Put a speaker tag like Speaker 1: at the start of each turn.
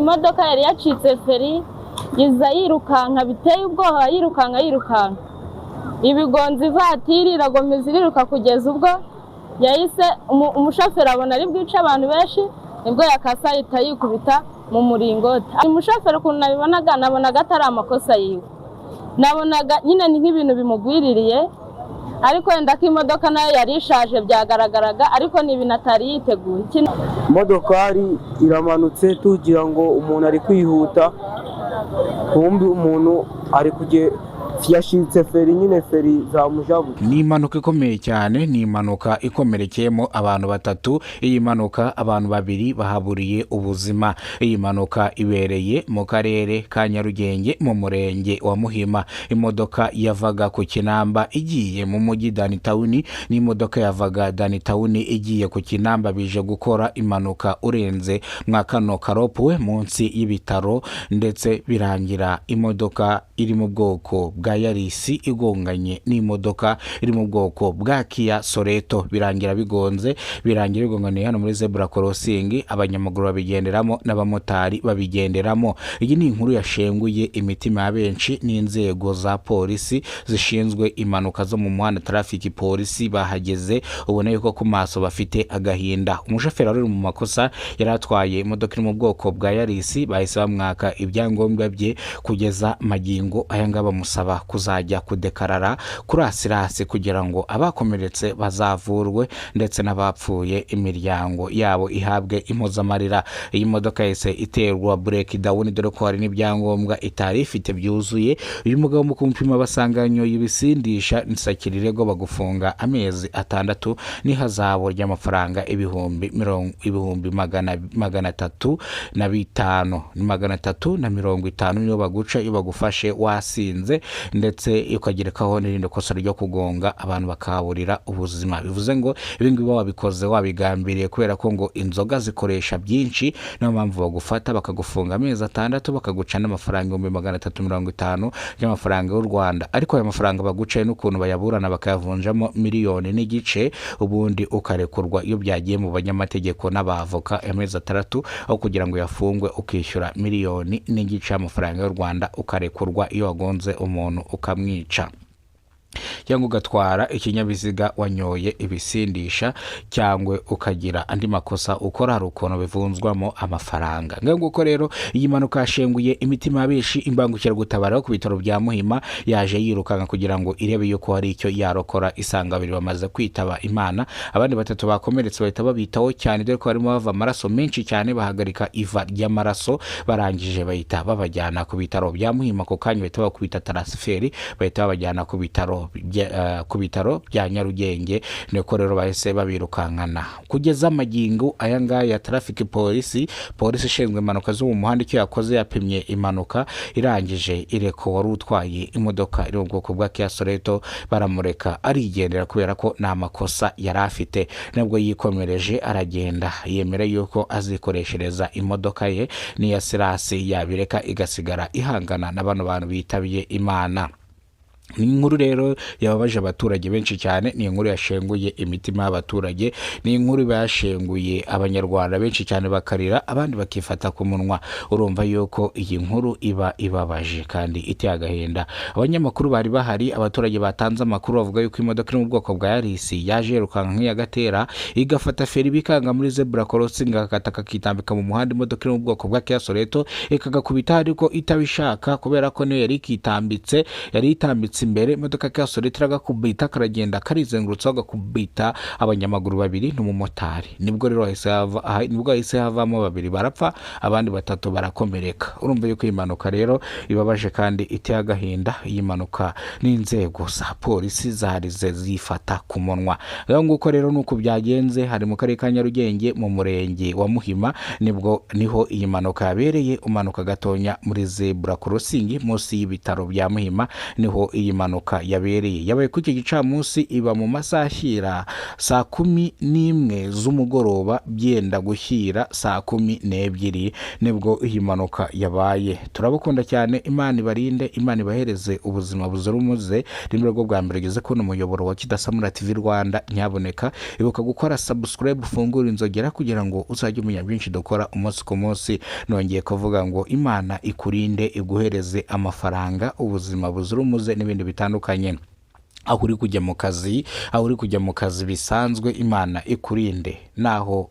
Speaker 1: Imodoka yari yacitse feri, iza yirukanka biteye ubwoba, yirukanka yirukanka, ibigonza ivatiri, iragomeza iriruka kugeza ubwo yahise umushoferi abona ari bwice abantu benshi, nibwo yakasa ahita yikubita mu muringoti. Umushoferi ukuntu nabibonaga, nabonaga atari amakosa yiwe, nabonaga nyine ni nk'ibintu bimugwiririye, ariko wenda ko imodoka nayo yari ishaje byagaragaraga, ariko ni ibintu atari yiteguye.
Speaker 2: Imodokari iramanutse, tugira ngo umuntu ari kwihuta, kumbi umuntu ari kuge yashitse feri nyine, feri zamujabuye.
Speaker 3: Ni impanuka ikomeye cyane, ni impanuka ikomerekeyemo abantu batatu. Iyi mpanuka abantu babiri bahaburiye ubuzima. Iyi mpanuka ibereye mu karere ka Nyarugenge, mu murenge wa Muhima. Imodoka yavaga ku Kinamba igiye mu mujyi downtown n'imodoka yavaga downtown igiye ku Kinamba bije gukora impanuka urenze mwa kano karond-point munsi y'ibitaro, ndetse birangira imodoka iri mu bwoko bwa Yaris igonganye n'imodoka iri mu bwoko bwa Kia Sorento. Birangira bigonze, birangira bigonganiye hano muri zebra crossing, abanyamaguru babigenderamo n'abamotari babigenderamo. Iyi ni inkuru yashenguye imitima ya benshi. N'inzego za polisi zishinzwe impanuka zo mu muhanda, traffic polisi, bahageze ubona yuko ku maso bafite agahinda. Umushoferi wari uri mu makosa yari atwaye imodoka iri mu bwoko bwa Yaris, bahise bamwaka ibyangombwa bye. Kugeza magingo aya ngaya bamusaba kuzajya kudekarara kuri assurance kugira ngo abakomeretse bazavurwe, ndetse n'abapfuye imiryango yabo ihabwe impozamarira. Iyi modoka yahise iterwa breakdown, dore ko hari n'ibyangombwa itari ifite byuzuye. Uyu mugabo mu kumupima basanga yanyoye ibisindisha. Nsakira bagufunga amezi 6 n'ihazabu ry'amafaranga ibihumbi mirongo ibihumbi 305, 350 niyo baguca iyo bagufashe wasinze, ndetse ukagerekaho n'irindi kosa ryo kugonga abantu bakahaburira ubuzima. Bivuze ngo ibi ngibi wabikoze wabigambiriye, kubera ko ngo inzoga zikoresha byinshi, niyo mpamvu bagufata bakagufunga amezi 6, bakaguca n'amafaranga 350,000 y'amafaranga y'u Rwanda. Ariko ayo mafaranga bagucaye n'ukuntu bayaburana bakayavunjamo 1.5 miliyoni, ubundi ukarekurwa iyo byagiye mu banyamategeko n'abavoka. Amezi 6, aho kugira ngo yafungwe ukishyura 1.5 miliyoni y'amafaranga y'u Rwanda, ukarekurwa iyo wagonze umuntu ukamwica, cyangwa ugatwara ikinyabiziga wanyoye ibisindisha, cyangwa ukagira andi makosa ukora, hari ukuntu bivunzwamo amafaranga. Ngaho nguko rero, iyi mpanuka yashenguye imitima ya benshi. Imbangukiragutabara yo ku bitaro bya Muhima yaje yirukanka kugira ngo irebe yuko hari icyo yarokora, isanga babiri bamaze kwitaba Imana, abandi batatu bakomeretse. Bahita babitaho cyane, dore ko barimo bava amaraso menshi cyane. Bahagarika iva ry'amaraso, barangije bahita babajyana ku bitaro bya Muhima. Ako kanya bahita bakubita transfert, bahita babajyana ku bitaro bya Nyarugenge. Niko rero bahise babirukankana. Kugeza amagingo aya ngaya, traffic polisi, polisi ishinzwe impanuka zo mu muhanda, icyo yakoze, yapimye impanuka, irangije ireko wari utwaye imodoka iri mu bwoko bwa Kia Sorento, baramureka arigendera kubera ko nta makosa yari afite. Nubwo yikomereje aragenda, yemera yuko azikoreshereza imodoka ye n'iya assurance, yabireka igasigara ihangana na bano bantu bitabiye Imana. Ni inkuru rero yababaje abaturage benshi cyane, ni inkuru yashenguye imitima y'abaturage, ni inkuru iba yashenguye Abanyarwanda benshi cyane, bakarira abandi bakifata ku munwa. Urumva yuko iyi nkuru iba ibabaje kandi iteye agahinda. Abanyamakuru bari bahari, abaturage batanze amakuru bavuga yuko imodoka iri mu bwoko bwa Yaris yaje yirukanka nk'iya Gatera, igafata feri bikanga muri zebra crossing, agakata kakitambika mu muhanda. Imodoka iri mu bwoko bwa Kia Sorento ikagakubita, ariko itabishaka, kubera ko niyo yari ikitambitse, yari itambitse imbere. Imodoka ya Kia Sorento iragakubita, karagenda karizengurutsa, gakubita abanyamaguru babiri n'umumotari. Nibwo rero nibwo hahise havamo babiri barapfa, abandi batatu barakomereka. Urumva yuko iyi mpanuka rero ibabaje kandi iteye agahinda. Iyi mpanuka n'inzego za polisi zarize zifata ku munwa. Rero nguko rero nuko byagenze. Hari mu karere ka Nyarugenge, mu murenge wa Muhima, nibwo niho iyi mpanuka yabereye. Umanuka gatonya muri zebra crossing munsi y'ibitaro bya Muhima niho iyi. iyi mpanuka yabereye. Yabaye kuri iki gicamunsi, iba mu masaha ashyira saa 11 z'umugoroba, byenda gushyira saa 12, nibwo iyi mpanuka yabaye. Turabakunda cyane, Imana ibarinde, Imana ibahereze ubuzima buzira umuze. Ni bwo bwa mbere ugeze kubona umuyoboro wa Kidasamura TV Rwanda, nyaboneka ibuka gukora subscribe, ufungure inzogera kugira ngo uzajye umenya byinshi dukora umunsi ku munsi. Nongeye kuvuga ngo Imana ikurinde, iguhereze amafaranga, ubuzima buzira umuze n'ibindi bitandukanye. Aho uri kujya mu kazi, aho uri kujya mu kazi bisanzwe, Imana ikurinde naho.